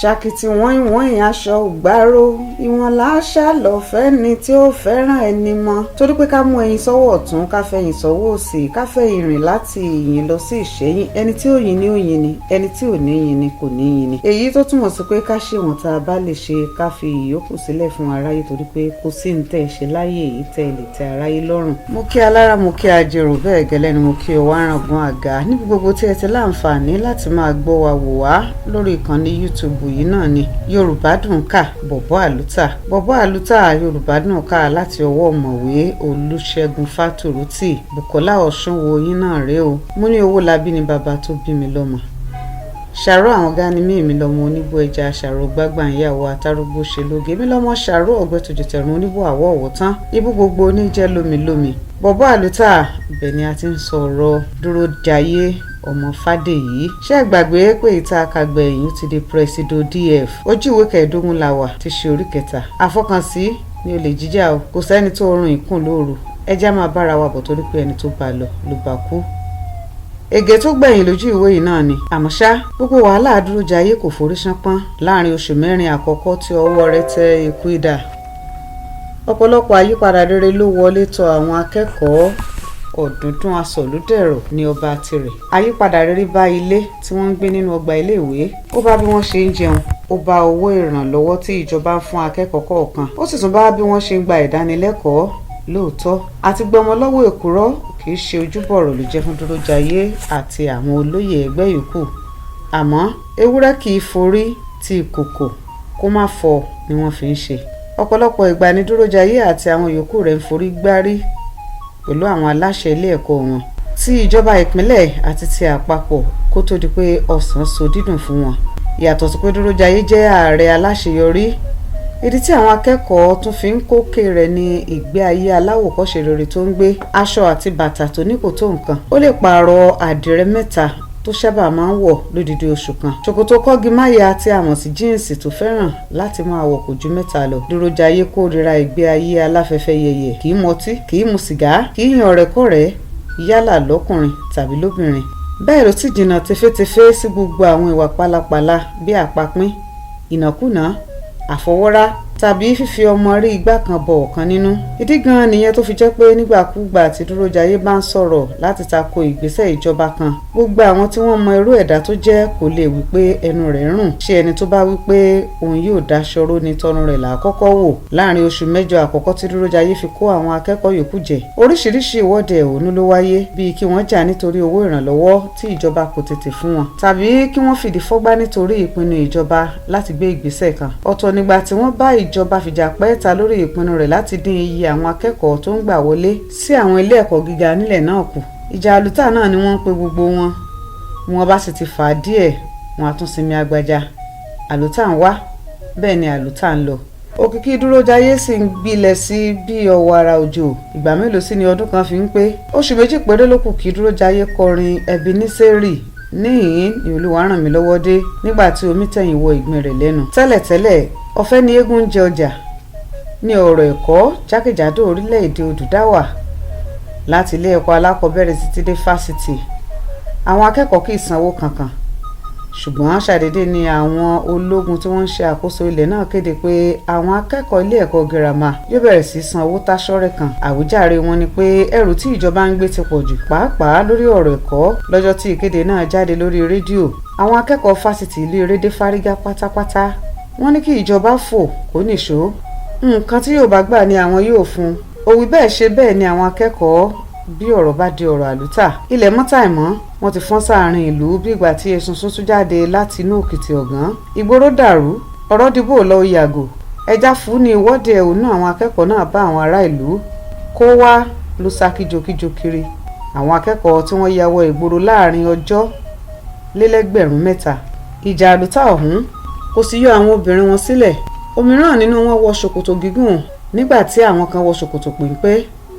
Ṣàkìtì wọ́nyìnwọ́nyìn aṣọ ògbárò, ìwọ̀n làṣà lọ́fẹ́ ni tí ó fẹ́ràn ẹni mọ́. Torí pé ká mú ẹyin sọ́wọ́ ọ̀tún, ká fẹ̀yìn sọ́wọ́ òsì, ká fẹ̀yìn rìn láti ìyìn lọ sí ìṣẹ́yìn. Ẹni tí ó yin ni ó yin ni, ẹni tí ò ní yin ni kò ní yin ni. Èyí tó túmọ̀ sí pé ká ṣe wọ̀n tá a bá lè ṣe, ká fi ìyókù sílẹ̀ fún aráyé, torí pé kò sí ní tẹ́ ẹ ṣe láyé èyí tẹ́ ẹ lè tẹ́ aráyé lọ́rùn. Mo kí alára, mo kí ajérò, bẹ́ẹ̀ gẹ́lẹ́ ni mo kí ọwọ́ àràngún àga níbi gbogbo tí ẹ ti láǹfààní láti máa gbọ́ wa, wò wá lórí ìkànnì YouTube yìí náà ni Yorùbá Dùn Ká, Bọ̀bọ́ Àlùtà. Bọ̀bọ́ Àlùtà, Yorùbá Dùn Ká, láti ọwọ́ ọ̀mọ̀wé Olùṣègùn Fátòrútì. Bùkọ́lá Ọ̀ṣunwó yín náà rèé o. Mo ní owó labí ni bàbá tó bí mi lọ́mọ. Ṣàrò àwọn gani mí, èmi lọmọ oníbó ẹja ṣàrò gbágbà ìyàwó àtàrúgbó ṣe lóge, èmi lọmọ ṣàrò ọ̀gbẹ́tòjò tẹ̀rùn oníbó àwọ̀ ọ̀wọ̀ tán ibú gbogbo oníjẹ́ lómìlómì. Bọ̀bọ́ Àlùtà, ibẹ̀ ni a ti ń sọ̀rọ̀ Dúrójayé ọmọ Fádèyí. Ṣé ẹ gbàgbé pé ìta akàgbẹ̀yìn ti di Presido DF? Ojú ìwé 15 la wà, ti ṣe orí kẹta. Àfọkànsí ní olè jíjà o, kò sẹ́ni tó rún ìkùn lóru. Ẹjẹ́ á máa bára wa bọ̀, torí pé ẹni tó bá lọ ló bá kú. Ègé tó gbẹ̀yìn lójú ìwé yìí náà ni. Àmọ́ ṣá, gbogbo wàhálà Dúrójayé kò forí ṣánpọ́n láàrin oṣù 4 àkọ́kọ́ tí ọwọ́ rẹ̀ tẹ ikú idà. Ọ̀pọ̀lọpọ̀ àyípadà rere ló wọlé tọ̀ àwọn akẹ́kọ̀ọ́. Ọ̀dúndún asọ̀lúdẹ̀rọ̀ ní ọba tirẹ̀. Àyípadà rere bá ilé tí wọ́n ń gbé nínú ọgbà iléèwé, ó bá bí wọ́n ṣe ń jẹun, ó bá owó ìrànlọ́wọ́ tí ìjọba ń fún akẹ́kọ̀ọ́ kọ̀ọ̀kan, ó sì tún bá bí wọ́n ṣe ń gba ìdánilẹ́kọ̀ọ́. Lóòótọ́, àti gbọmọ lọ́wọ́ èkùrọ́ kì í ṣe ojúbọ̀rọ̀ ló jẹ́ fún Dúrójayé àti àwọn olóyè ẹgbẹ́ yòókù, àmọ́ ewúrẹ́ kì í forí ti ìkòkò kó má fọ́ ni wọ́n fi ń ṣe. Ọ̀pọ̀lọpọ̀ ìgbà ní Dúrójayé àti àwọn yòókù rẹ̀ ń forí gbárí pẹ̀lú àwọn aláṣẹ ilé ẹ̀kọ́ wọn, ti ìjọba ìpínlẹ̀ àti ti àpapọ̀, kó tó di pé ọ̀sán so dídùn fún wọn. Yàtọ̀ sí pé Dúrójayé jẹ́ ààrẹ aláṣeyọrí, ìdí tí àwọn akẹ́kọ̀ọ́ tún fi ń kókè rẹ̀ ní ìgbé ayé aláwòkọ́ṣe rere tó ń gbé. Aṣọ àti bàtà tó ní kò tó nǹkan, ó lè pààrọ̀ àdìrẹ mẹ́ta tó sábà máa ń wọ̀ lódidi oṣù kan. Ṣòkòtò kọ́gi máya tí a mọ̀ sí jíǹsì tó fẹ́ràn láti máa wọ̀ kò ju mẹ́ta lọ. Dúrójayé kórìíra ìgbé ayé aláfẹ́fẹ́ yẹyẹ. Kì í mọtí, kì í mu sìgá, kì í yan ọ̀rẹ́kọ̀rẹ́, yálà lọ́kùnrin tàbí lóbìnrin. Bẹ́ẹ̀ ló sì jìnnà tefétefé sí gbogbo àwọn ìwà pálapàla bíi àpapín, ìnákúnàá, àfọwọ́rá tàbí fífi ọmọ rí igbá kan bọ ọ̀kan nínú. Ìdí gan-an nìyẹn tó fi jẹ́ pé nígbàkúùgbà tí Dúrójayé bá ń sọ̀rọ̀ láti tako ìgbésẹ̀ ìjọba kan, gbogbo àwọn tí wọ́n mọ irú ẹ̀dá tó jẹ́ kò lè wí pé ẹnu rẹ̀ ń rùn. Ṣé ẹni tó bá wí pé òun yóò daṣọ ró ni tọrùn rẹ̀ là á kọ́kọ́ wò? Láàrin oṣù 8 àkọ́kọ́ tí Dúrójayé fi kó àwọn akẹ́kọ̀ọ́ yòókù jẹ, oríṣiríṣi ìwọ́de ẹ̀hónú ló wáyé, bíi kí wọ́n jà nítorí owó ìrànlọ́wọ́ tí ìjọba kò tètè fún wọn, tàbí kí wọ́n fìdí fọ́gbá nítorí ìpinnu ìjọba láti gbé ìgbésẹ̀ kan. Ọ̀tọ̀ nígbà tí wọ́n bá ìjọba fìjà pẹ́ẹ́ta lórí ìpinnu rẹ̀ láti dín iye àwọn akẹ́kọ̀ọ́ tó ń gbà wọlé sí àwọn ilé ẹ̀kọ́ gíga nílẹ̀ náà kù. Ìjà àlùtà náà ni wọ́n ń pe gbogbo wọn. Bí wọ́n bá sì ti fà á díẹ̀, wọn á tún sinmi agbájá. Àlùtà ń wá, bẹ́ẹ̀ ni àlùtà ń lọ. Òkìkí Dúrójayé sì ń gbilẹ̀ sí bí ọwọ́ ara òjò. Ìgbà mélòó sí ni ọdún kan fi ń pé? Oṣù 2 péré ló kù kí Dúrójayé kọrin Ebeneseri. Níhìn-ín ni Olúwa ràn mí lọ́wọ́ dé nígbà tí omi tẹ̀yìn wọ ìgbín rẹ̀ lẹ́nu. Tẹ́lẹ̀tẹ́lẹ̀, ọ̀fẹ́ ni eégún ń jẹ ọjà ní ọ̀rọ̀ ẹ̀kọ́ jákèjádò orílẹ̀-èdè Odùdáwà, láti ilé ẹ̀kọ́ alákọ̀ọ́bẹ̀rẹ̀ títí dé fásitì. Àwọn akẹ́kọ̀ọ́ kì í sanwó kankan. Ṣùgbọ́n ṣàdédé ni àwọn ológun tí wọ́n ń ṣe àkóso ilẹ̀ náà kéde pé àwọn akẹ́kọ̀ọ́ ilé ẹ̀kọ́ girama yóò bẹ̀rẹ̀ sí san owó táṣọ́rẹ́ kan. Àwíjàre wọn ni pé ẹrù tí ìjọba ń gbé ti pọ̀ jù, pàápàá lórí ọ̀rọ̀ ẹ̀kọ́. Lọ́jọ́ tí ìkéde náà jáde lórí rédíò, àwọn akẹ́kọ̀ọ́ fásitì ìlú Erédé fárígá pátápátá. Wọ́n ní kí ìjọba fò kó nìṣó, nǹkan tí yóò bá gbà ni àwọn yóò fún un. Òwì bẹ́ẹ̀ ṣe bẹ́ẹ̀ ni àwọn akẹ́kọ̀ọ́. Bí ọ̀rọ̀ bá di ọ̀rọ̀ àlùtà, ilẹ̀ mọ́tàìmọ́, wọ́n ti fọ́n sáàrin ìlú bí ìgbà tí esunsun tún jáde láti inú òkìtì ọ̀gán. Ìgboro dàrú, ọ̀rọ̀ dìbò lọ yàgò ẹja fún ní ìwọ́de ẹ̀hónú àwọn akẹ́kọ̀ọ́ náà bá àwọn ará ìlú kó wá ló sá kíjokíjo kiri. Àwọn akẹ́kọ̀ọ́ tí wọ́n ya wọ ìgboro láàrin ọjọ́ lélẹ́gbẹ̀rún 3. Ìjà àlùtà ọ̀hún kò sì yọ àwọn obìnrin wọn sílẹ̀. Òmíràn nínú wọn wọ ṣòkòtò gígùn, nígbà tí àwọn kan wọ ṣòkòtò péńpé.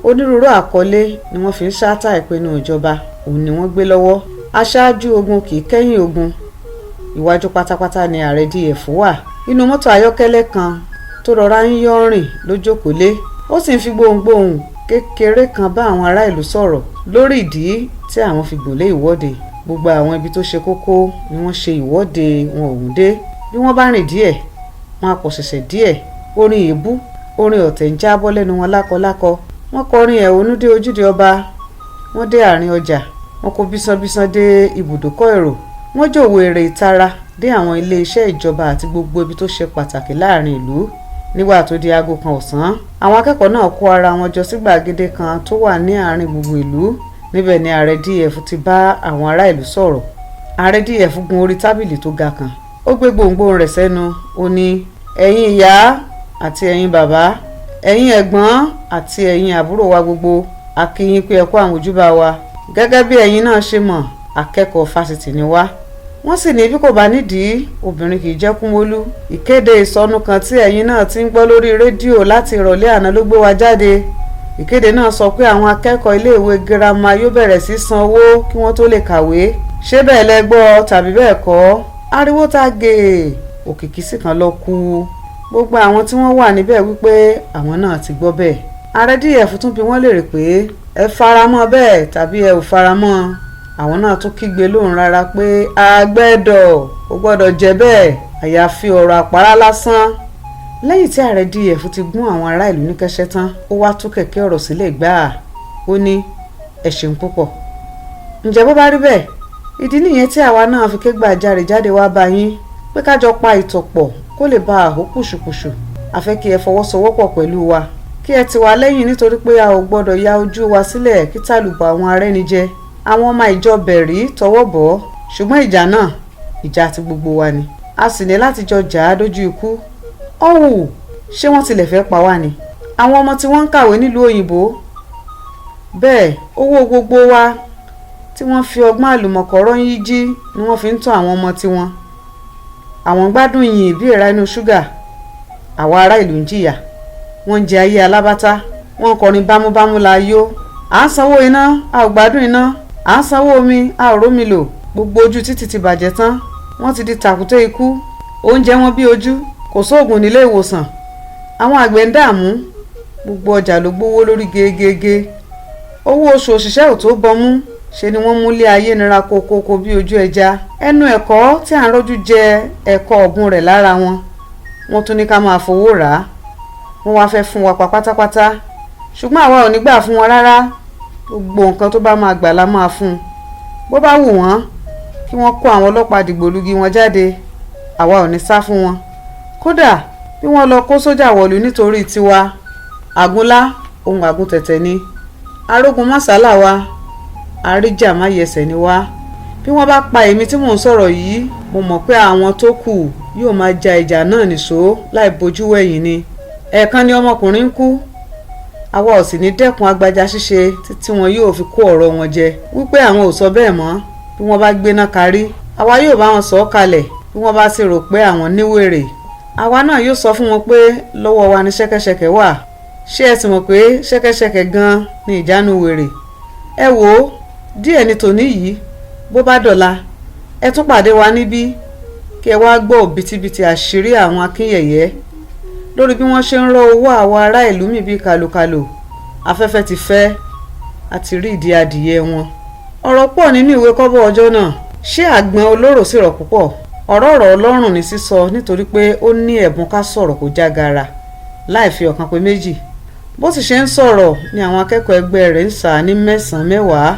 Onírúurú àkọlé ni wọ́n fi ń ṣáátá ìpinnu ìjọba òun ni wọ́n gbé lọ́wọ́. Aṣáájú ogun kì í kẹ́yìn ogun, iwájú pátápátá ni ààrẹ DF wà. Inú mọ́tò ayọ́kẹ́lẹ́ kan tó rọra ń yọ́ rìn ló jókòó lé, ó sì ń fi gbohùngbohùn kékeré kan bá àwọn ará ìlú sọ̀rọ̀ lórí ìdí tí àwọn fi gùn lé ìwọ́de. Gbogbo àwọn ibi tó ṣe kókó ni wọ́n ṣe ìwọ́de wọn ọ̀hún dé. Bí wọ́n bá rìn díẹ̀, wọn a kò ṣẹ̀ṣẹ̀ díẹ̀. Orin èébú, orin ọ̀tẹ̀ ń jábọ́ lẹ́nu wọn lákọlákọ. Wọ́n kọrin ẹ̀hónú dé ojúde ọba, wọ́n dé àárín ọjà, wọ́n kó bísánbísán dé ibùdókọ̀ èrò, wọ́n jòwó èrè ìtara dé àwọn ilé-iṣẹ́ ìjọba àti gbogbo ibi tó ṣe pàtàkì láàrin ìlú. Nígbà tó di 1:00 ọ̀sán, àwọn akẹ́kọ̀ọ́ náà kó ara wọn jọ sí gbàgede kan tó wà ní àárín gbùngbùn ìlú. Níbẹ̀ ni ààrẹ DF ti bá àwọn ará ìlú sọ̀rọ̀. Ààrẹ DF gun orí tábìlì tó ga kan, ó gbé gbohùngbohùn rẹ̀ sẹ́nu. Ó ní, "Ẹ̀yin ìyá àti ẹ̀yin bàbá, ẹ̀yin ẹ̀gbọ́n àti ẹ̀yin àbúrò wa gbogbo, a kí yín pé ẹ kú àmójúbà wa. Gẹ́gẹ́ bí ẹ̀yin náà ṣe mọ̀, akẹ́kọ̀ọ́ fásitì ni wá. Wọ́n sì ní bí kò bá nídìí, obìnrin kì í jẹ́ kúmólú. Ìkéde ìsọnù kan tí ẹ̀yin náà ti ń gbọ́ lórí rédíò láti ìrọ̀lẹ́ àná ló gbé wa jáde. Ìkéde náà sọ pé àwọn akẹ́kọ̀ọ́ iléèwé girama yóò bẹ̀rẹ̀ sí san owó kí wọ́n tó lè kàwé. Ṣé bẹ́ẹ̀ lẹ gbọ́ tàbí bẹ́ẹ̀ kọ́?" Ariwo ta gèè, òkìkí sì kan lọ kú. Gbogbo àwọn tí wọ́n wà níbẹ̀ wípé àwọn náà ti gbọ́ bẹ́ẹ̀. Ààrẹ DF tún bi wọ́n léèrè pé ẹ faramọ́ bẹ́ẹ̀ tàbí ẹ ò faramọ́. Àwọn náà tún kígbe lóhùn rárá pé àgbẹ̀dọ̀ ò gbọ́dọ̀ jẹ́ bẹ́ẹ̀, àyàfi ọ̀rọ̀ àpárá lásán. Lẹ́yìn tí ààrẹ DF ti gún àwọn ará ìlú ní kẹ́sẹ́ tán, ó wá tú kẹ̀kẹ́ ọ̀rọ̀ sílẹ̀ gbáà. Ó ní, "Ẹ ṣeun púpọ̀. Ǹjẹ́ bó bá rí bẹ́ẹ̀, ìdí nìyẹn tí àwa náà fi ké gbàjarè jáde wá bá yín pé ká jọ pa ìtọ̀ pọ̀ kó lè bá àhó kùṣùkùṣù. A fẹ́ kí ẹ fọwọ́sowọ́pọ̀ pẹ̀lú wa, kí ẹ tì wá lẹ́yìn, nítorí pé a ò gbọ́dọ̀ ya ojú wa sílẹ̀ kí tàlùbọ̀ àwọn arẹ́nijẹ, àwọn ọmọ ìjọ bẹ̀rí tọwọ́ bọ̀ ọ́. Ṣùgbọ́n ìjà náà, ìjà ti gbogbo wa ni, a sì ní láti jọ jà á dójú ikú. Ọ̀wù, ṣé wọ́n tilẹ̀ fẹ́ pa wá ni? Àwọn ọmọ tí wọ́n ń kàwé nílùú òyìnbó bẹ́ẹ̀, owó gbogbo wa tí wọ́n fi ọgbọ́n àlùmọ̀kọ́rọ́ ń yí jí ni wọ́n fi ń tọ́ àwọn ọmọ tiwọn. Àwọn gbádùn yìnyín bí èèrà inú ṣúgà, àwa ará ìlú ń jìyà. Wọ́n ń jẹ ayé alábátá, wọ́n ń kọrin bámúbámú la yó. À ń sanwó iná, a ò gbádùn iná. À ń sanwó omi, a ò rómi lò. Gbogbo ojú títì ti bàjẹ́ tán, wọ́n ti di tàkúté ikú. Oúnjẹ wọn bí ojú, kò sóògùn nílé ìwòsàn. Àwọn àgbẹ̀ ń dààmú, gbogbo ọjà ló gbówó lórí gegege. Owó oṣù òṣìṣẹ́ ò tó bọmú, ṣe ni wọ́n múlé ayé nira kokoko bí ojú ẹja. Ẹnu ẹ̀kọ́ tí à ń rọ́jú jẹ ẹ̀kọ́ ọ̀gbun rẹ̀ lára wọn, wọ́n tún ní ká máa fowó rà á. Wọ́n wá fẹ́ fún wa pa pátápátá, ṣùgbọ́n àwa ò ní gbà fún wọn rárá. Gbogbo nǹkan tó bá máa gbà la máa fún un. Bó bá wù wọ́n kí wọ́n kó àwọn ọlọ́pàá dìgbòlugi wọn jáde, àwa ò ní sá fún wọn. Kódà bí wọ́n lọ kó sójà wọ̀lú nítorí tiwa, àgúnlá ohun àgùntẹ̀tẹ̀ ni, arógun mọ́sálà wa, àríjà máyẹsẹ̀ ni wá. Bí wọ́n bá pa èmi tí mò ń sọ̀rọ̀ yìí, mo mọ̀ pé àwọn tó kù yóò máa ja ìjà náà nìṣó láì bojú wẹ̀yìn ni. Ẹ̀ẹ̀kan ni ọmọkùnrin ń kú, àwa ò sì ní dẹ́kun agbaja ṣíṣe títí wọn yóò fi kó ọ̀rọ̀ wọn jẹ wípé àwọn ò sọ bẹ́ẹ̀ mọ́. Bí wọ́n bá gbéná karí, àwa yóò bá wọn sọ ọ́ kalẹ̀. Bí wọ́n bá sì rò pé àwọn níwèrè, àwa náà yóò sọ fún wọn pé lọ́wọ́ wa ní ṣẹ́kẹ́ṣẹkẹ̀ wà. Ṣé ẹ sì mọ̀ pé ṣẹ́kẹ́ṣẹkẹ̀ gan-an ni ìjánu wèrè? Ẹ wò ó, díẹ̀ ní tòní yìí, bó bá dọ̀la ẹ tún pàdé wa níbí kí ẹ wá gbọ́ òbítíbitì àṣírí àwọn akínyẹ̀yẹ́ lórí bí wọ́n ṣe ń rọ́ owó àwọn ará ìlú mi bíi kàlòkàlò. Afẹ́fẹ́ ti fẹ́, àti rí ìdí adìyẹ wọn. Ọ̀rọ̀ pọ̀ nínú ìwé kọ́bọ̀ ọjọ́ náà. Ṣé àgbọn olóró sì rọ̀ púpọ̀? Ọ̀rọ̀ ọ̀rọ̀ Ọlọ́run ní sísọ, nítorí pé ó ní ẹ̀bùn ká sọ̀rọ̀ kó jágara láì fi ọ̀kan pé méjì. Bó sì ṣe ń sọ̀rọ̀ ni àwọn akẹ́kọ̀ọ́ ẹgbẹ́ rẹ̀ ń sà ní mẹ́sàn-án mẹ́wàá.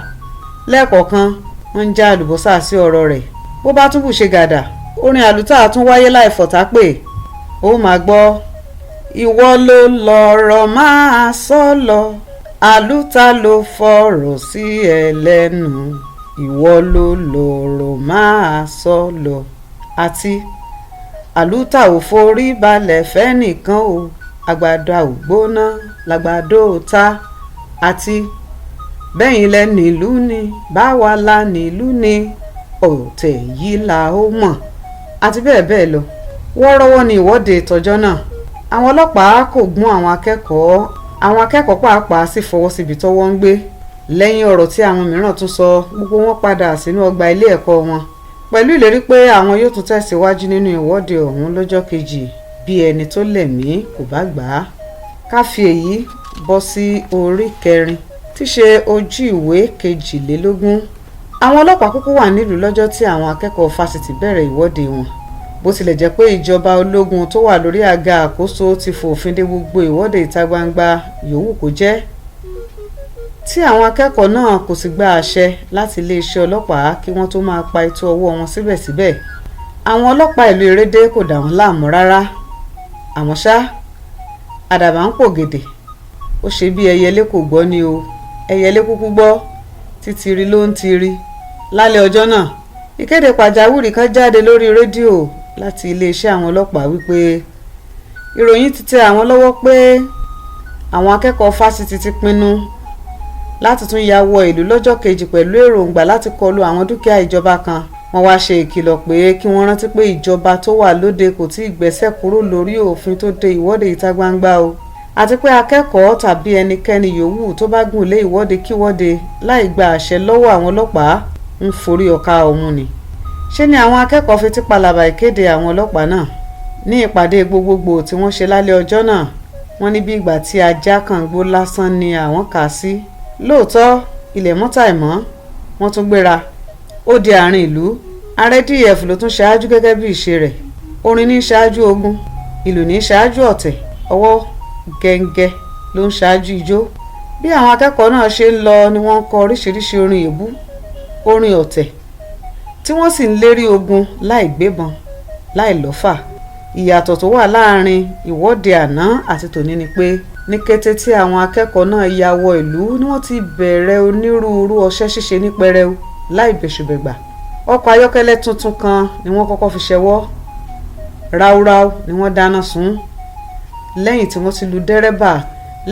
Lẹ́ẹ̀kọ̀ọ̀kan wọ́n ń já àlùbọ́sà sí ọ̀rọ̀ rẹ̀. Bó bá tún bù ṣe gàdà, orin àlùtà tún wáyé láì fọ̀tá pè. Ó máa gbọ́, "Ìwọ ló lọ̀rọ̀ máa sọ lọ, àlùtà ló fọ̀rọ̀ sí ẹ lẹ́nu, ìwọ ló lọ̀rọ̀ máa sọ lọ," àti "Àlùtà ò forí balẹ̀ fẹ́nìkan o, àgbàdo ò gbóná làgbàdo ò ta," àti "Bẹ́yìn lẹ nílùú ni, báwa la nílùú ni, ọ̀tẹ̀ yìí la ó mọ̀," àti bẹ́ẹ̀ bẹ́ẹ̀ lọ. Wọ́ọ́rọ́wọ́ ni ìwọ́de tọjọ́ náà. Àwọn ọlọ́pàá kò gún àwọn akẹ́kọ̀ọ́, àwọn akẹ́kọ̀ọ́ pàápàá sì fọwọ́ síbi tọ́wọ́ ń gbé. Lẹ́yìn ọ̀rọ̀ tí àwọn mìíràn tún sọ, gbogbo wọn padà sínú ọgbà ilé ẹ̀kọ́ wọn pẹ̀lú ìlérí pé àwọn yóò tún tẹ̀síwájú nínú ìwọ́de ọ̀hún lọ́jọ́ kejì bí ẹni tó lẹ̀mí kò bá gbà á. Ká fi èyí bọ́ sí orí kẹrin tí ṣe ojú ìwé 22. Àwọn ọlọ́pàá kúkú wà nílùú lọ́jọ́ tí àwọn akẹ́kọ̀ọ́ fásitì bẹ̀rẹ̀ ìwọ́de wọn. Bó tilẹ̀ jẹ́ pé ìjọba ológun tó wà lórí àga àkóso ti fòfin de gbogbo ìwọ́de ìta gbangba yòówù kó jẹ́, tí àwọn akẹ́kọ̀ọ́ náà kò sì gba àṣẹ láti iléeṣẹ́ ọlọ́pàá kí wọ́n tó máa pa ètò ọwọ́ wọn síbẹ̀síbẹ̀, àwọn ọlọ́pàá ìlú Ìrédé kò dà wọ́n láàmú rárá. Àmọ́ ṣá, àdàbà ń pògèdè, ó ṣe bí ẹyẹlé kò gbọ́ ni o. Ẹyẹlé kúkú gbọ́, títìrì ló ń tiri. Lálẹ́ ọjọ́ náà, ìkéde pàjáwìrì kan jáde lórí rédíò láti iléeṣẹ́ àwọn ọlọ́pàá wípé ìròyìn ti tẹ àwọn lọ́wọ́ pé àwọn akẹ́kọ̀ọ́ fásitì ti pinnu láti tún ya wọ ìlú lọ́jọ́ kejì pẹ̀lú èròǹgbà láti kọlu àwọn dúkìá ìjọba kan. Wọ́n wá ṣe ìkìlọ̀ pé kí wọ́n rántí pé ìjọba tó wà lóde kò tí ì gbẹ́sẹ̀ kúrò lórí òfin tó de ìwọ́de ìta gbangba o, àti pé akẹ́kọ̀ọ́ tàbí ẹnikẹ́ni yòówù tó bá gùn lé ìwọ́de kíwọ́de láì gba àṣẹ lọ́wọ́ àwọn ọlọ́pàá ń forí ọ̀ka ọ̀hún ni. Ṣé ni àwọn akẹ́kọ̀ọ́ fetí palàbà ìkéde àwọn ọlọ́pàá náà? Ní ìpàdé gbogbogbò tí wọ́n ṣe lálẹ́ ọjọ́ náà, wọ́n ní bí ìgbà tí ajá kan gbó lásán ni àwọn kà á sí. Lóòótọ́, ilẹ̀ mọ́tàìmọ́, wọ́n tún gbéra, ó di àárín ìlú. Ààrẹ DF ló tún ṣáájú gẹ́gẹ́ bí ìṣe rẹ̀. Orin ní ṣáájú ogun, ìlù ní ṣáájú ọ̀tẹ̀, ọwọ́ gẹ́ngẹ́ ló ń ṣáájú ijó. Bí àwọn akẹ́kọ̀ọ́ náà ṣe ń lọ ni wọ́n ń kọ oríṣiríṣi orin èébú, orin ọ̀tẹ̀, tí wọ́n sì ń lérí ogun láì gbébọn, láì lọ́fà. Ìyàtọ̀ tó wà láàrin ìwọ́de àná àti tòní ni pé ní kété tí àwọn akẹ́kọ̀ọ́ náà ya wọ ìlú ni wọ́n ti bẹ̀rẹ̀ onírúurú ọṣẹ́ ṣíṣe ní pẹrẹu láì bẹ̀ṣùbẹ̀gbà. Ọkọ̀ ayọ́kẹ́lẹ́ tuntun kan ni wọ́n kọ́kọ́ fi ṣẹwọ́, ráúráú ni wọ́n dáná sun lẹ́yìn tí wọ́n ti lu dẹ́rẹ́bà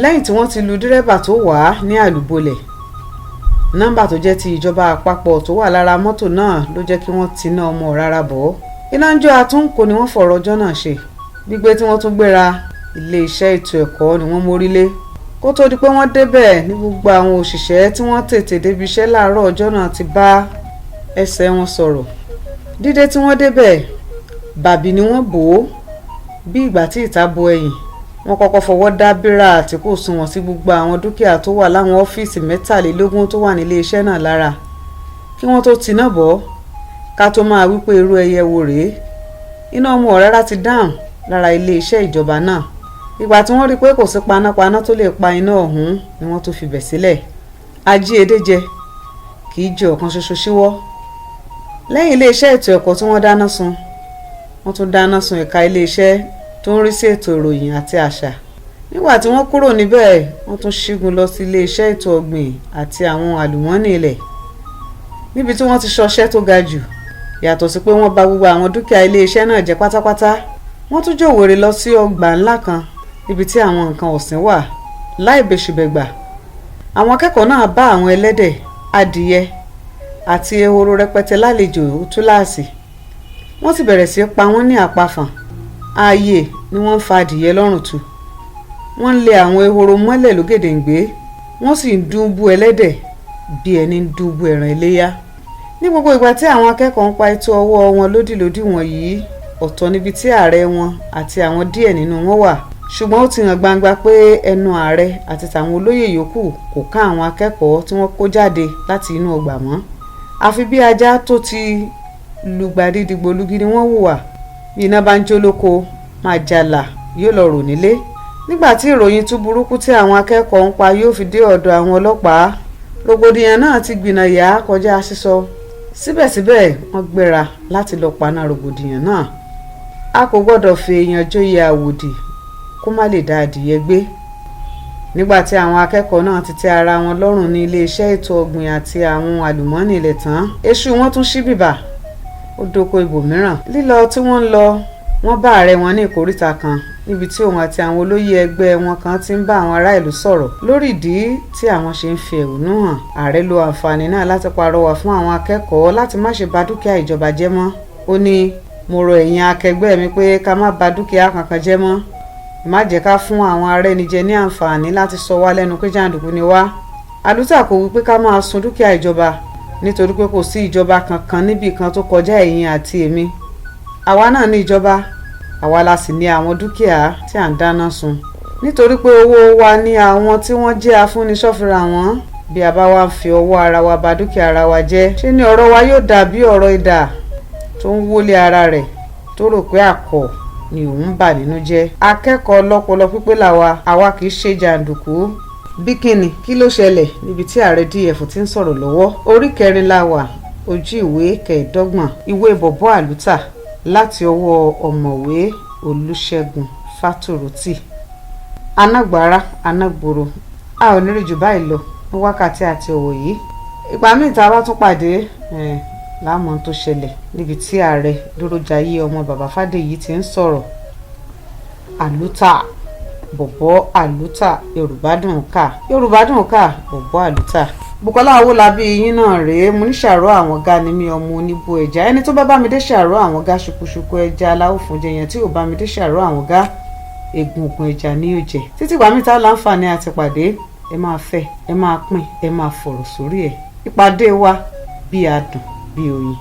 lẹ́yìn tí wọ́n ti lu dẹ́rẹ́bà tó wà á ní àlùbolẹ̀. Nọ́mbà tó jẹ́ ti ìjọba àpapọ̀ tó wà lára mọ́tò náà ló jẹ́ kí wọ́n tiná ọmọ rárá bọ̀ ọ́. Iná ń jó atúnkò ni wọ́n fọ̀rọ̀ ọjọ́ náà ṣe. Gbígbé tí wọ́n tún gbéra, iléeṣẹ́ ètò ẹ̀kọ́ ni wọ́n mórí lé. Kó tó di pé wọ́n débẹ̀ ní gbogbo àwọn òṣìṣẹ́ tí wọ́n tètè débi iṣẹ́ láàárọ̀ ọjọ́ náà ti bá ẹsẹ̀ wọn sọ̀rọ̀. Dídé tí wọ́n débẹ̀, bàbí ni wọ́n bò ó bí ìgbà tí ìta bo ẹ̀yìn. Wọ́n kọ́kọ́ fọwọ́ dá bírà tí kò sunwọ̀n sí gbogbo àwọn dúkìá tó wà láwọn ọ́fíìsì 23 tó wà nílé iṣẹ́ náà lára kí wọ́n tó tiná bọ̀ ọ́. Ká tó máa wí pé irú ẹyẹ wo rèé, iná ọmọ ọ̀rẹ́ra ti dáhùn lára ilé iṣẹ́ ìjọba náà. Ìgbà tí wọ́n rí i pé kò sí panápaná tó lè pa iná ọ̀hún ni wọ́n tó fibẹ̀ sílẹ̀. Ají edé jẹ kì í jẹ ọ̀kan ṣoṣo síwọ́. Lẹ́yìn ilé iṣẹ́ ètò ẹ̀kọ́ tí wọ́n dáná sun, wọ́n tún dáná sun ẹ̀ka ilé iṣẹ́ tó ń rí sí ètò ìròyìn àti àṣà. Nígbà tí wọ́n kúrò níbẹ̀, wọ́n tún ṣígun lọ sí ilé iṣẹ́ ètò ọ̀gbìn àti àwọn àlùmọ́ọ́nì ilẹ̀, níbi tí wọ́n ti ṣọṣẹ́ tó ga jù. Yàtọ̀ sí pé wọ́n bà gbogbo àwọn dúkìá ilé iṣẹ́ náà jẹ́ pátápátá, wọ́n tún jòwèrè lọ sí ọgbà ńlá kan níbi tí àwọn nǹkan ọ̀sìn wà láì bẹ̀ṣùbẹ̀gbà. Àwọn akẹ́kọ̀ọ́ náà bá àwọn ẹlẹ́dẹ̀, adìyẹ àti ehoro rẹpẹtẹ lálejò túláàsì. Wọ́n sì bẹ̀rẹ̀ sí í pa wọ́n ní àpafàn. Ààyè ni wọ́n ń fa adìyẹ lọ́rùn tu. Wọ́n ń lé àwọn ehoro mọ́lẹ̀ lógèdèǹgbé, wọ́n sì ń dúnbú ẹlẹ́dẹ̀ bí ẹni ń dúnbú ẹran iléyá. Ní gbogbo ìgbà tí àwọn akẹ́kọ̀ọ́ ń pa ètò ọwọ́ wọn lódìlódì wọ̀nyí, ọ̀tọ̀ níbi tí ààrẹ wọn àti àwọn díẹ̀ nínú wọn wà. Ṣùgbọ́n ó ti hàn gbangba pé ẹnu ààrẹ àti tàwọn olóyè yòókù kò ká àwọn akẹ́kọ̀ọ́ tí wọ́n kó jáde láti inú ọgbà mọ́. Àfi bí ajá tó ti lùgbàdì dìgbòlugi ni wọ́n hùwà. Bí iná bá ń jó lóko, máa jalà yóò lọ rò nílé. Nígbà tí ìròyìn tú burúkú tí àwọn akẹ́kọ̀ọ́ ń pa yóò fi dé ọ̀dọ̀ àwọn ọlọ́pàá, rògbòdìyàn náà ti gbìnàyà kọjá sísọ. Síbẹ̀síbẹ̀, wọ́n gbéra láti lọ paná rògbòdìyàn náà. A kò gbọ́dọ̀ fi èèyàn joyè àwòdì kó má lè dá adìyẹ gbé. Nígbà tí àwọn akẹ́kọ̀ọ́ náà ti tẹ́ ara wọn lọ́rùn ní iléeṣẹ́ ètò ọ̀gbìn àti àwọn àlùmọ́ọ́nì ilẹ̀ tán, èṣù wọn tún ṣí bìbà, ó dóko ibòmíràn. Lílọ tí wọ́n ń lọ, wọ́n bá ààrẹ wọn ní ìkóríta kan níbi tí òun àti àwọn olóyè ẹgbẹ́ wọn kan ti ń bá àwọn ará ìlú sọ̀rọ̀ lórí ìdí tí àwọn ṣe ń fi ẹ̀hónú hàn. Ààrẹ lo àǹfààní náà láti parọwà fún àwọn akẹ́kọ̀ọ́ láti má ṣe ba dúkìá ìjọba jẹ́ mọ́. Ó ní, mo rọ ẹ̀yin akẹgbẹ́ mi pé ká má ba dúkìá kankan jẹ́ mọ́. Má jẹ́ ká fún àwọn arẹ́nijẹ ní àǹfààní láti sọ wá lẹ́nu pé jàǹdùkú ni wá. Àlùtà kò wí pé ká máa sun dúkìá ìjọba nítorí pé kò sí ìjọba kankan níbì kan tó kọjá ẹ̀yin àti èmi. Àwa náà ní ìjọba, àwa la sì ní àwọn dúkìá tí à ń dáná sun. Nítorí pé owó wa ní àwọn tí wọ́n jẹ́ afúniṣọ́fira wọn. Bí a bá wá ń fi ọwọ́ ara wa ba dúkìá ara wa jẹ́, ṣé ni ọ̀rọ̀ wa yóò dàbí ọ̀rọ̀ idà tó ń wólé ara rẹ̀ tó rò pé àkọ́ ni òun bà nínú jẹ́. Akẹ́kọ̀ọ́ ọlọ́pọlọ pípé làwa, àwa kì í ṣe jàǹdùkú. Bí kíni kí ló ṣẹlẹ̀ níbi tí ààrẹ DF ti ń sọ̀rọ̀ lọ́wọ́? Orí kẹrin la wà, ojú ìwé 25, ìwé Bọ̀bọ́ Àlùtà láti ọwọ́ ọ̀mọ̀wé Olúṣẹ́gun Fátórótì. Anágbára anágboro, a ò ní rí jù báyìí lọ ní wákàtí àti ọ̀wọ̀ yìí. Ìgbà míì tá a bá tún pàdé láàmú tó ṣẹlẹ̀ níbi tí ààrẹ Dúrójayé ọmọ bàbá Fádèyí ti ń sọ̀rọ̀. Àlùtà, Bọ̀bọ́ Àlùtà, Yorùbá dùn ká, Yorùbá dùn ká, Bọ̀bọ́ Àlùtà. Bùkọ́lá Owólabí yín náà rèé. Mo ní ṣàrọ̀ àwọn ga ni mí, ọmọ oníbo ẹja. Ẹni tó bá bá mi dé ṣàrọ̀ àwọn ga, ṣùkúṣùkú ẹja aláwọ̀ fún jẹ yẹn. Tí ò bá mi dé ṣàrọ̀ àwọn ga, egungun ẹja ní yóò jẹ. Títí ìgbà míì tá láǹfààní àti pàdé, ẹ máa fẹ́, ẹ máa pín, ẹ máa fọ̀rọ̀ sórí ẹ̀. Ìpàdé wa bí adùn bí oyin.